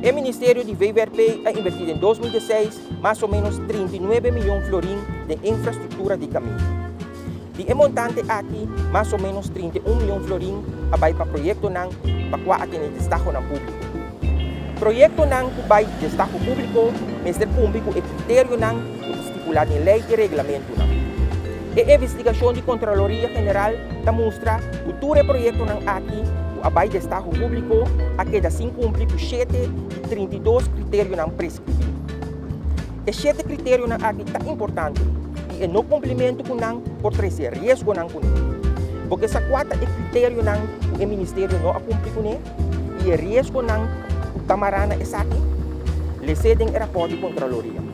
E ministerio di VVRP a invertí den 2016 mas o ménos 39 mion florin den infrastruktura di kaminda. Di e montante aki, mas o ménos 31 mion florin a bai pa proyektonan pa kua a tene destahonan públiko. Proyektonan ku bai destaho públiko mester kumpli ku e kriterionan ku ta stipulá den lei i reglamentunan. E investigashon di Kontraloria General ta mustra ku tur e proyektonan aki ku a bai destaho públiko a keda sin kumpli ku shete di 32 kriterionan preskribí. E shete kriterionan aki ta importante i e no kumplimentu ku nan por trese riesgonan kuné. Bo ke sa kua ta e kriterionan ku e ministerio no a kumpli kuné i e riesgonan ku ta mará na esaki? Les'é den e rapòrt di Kontraloria.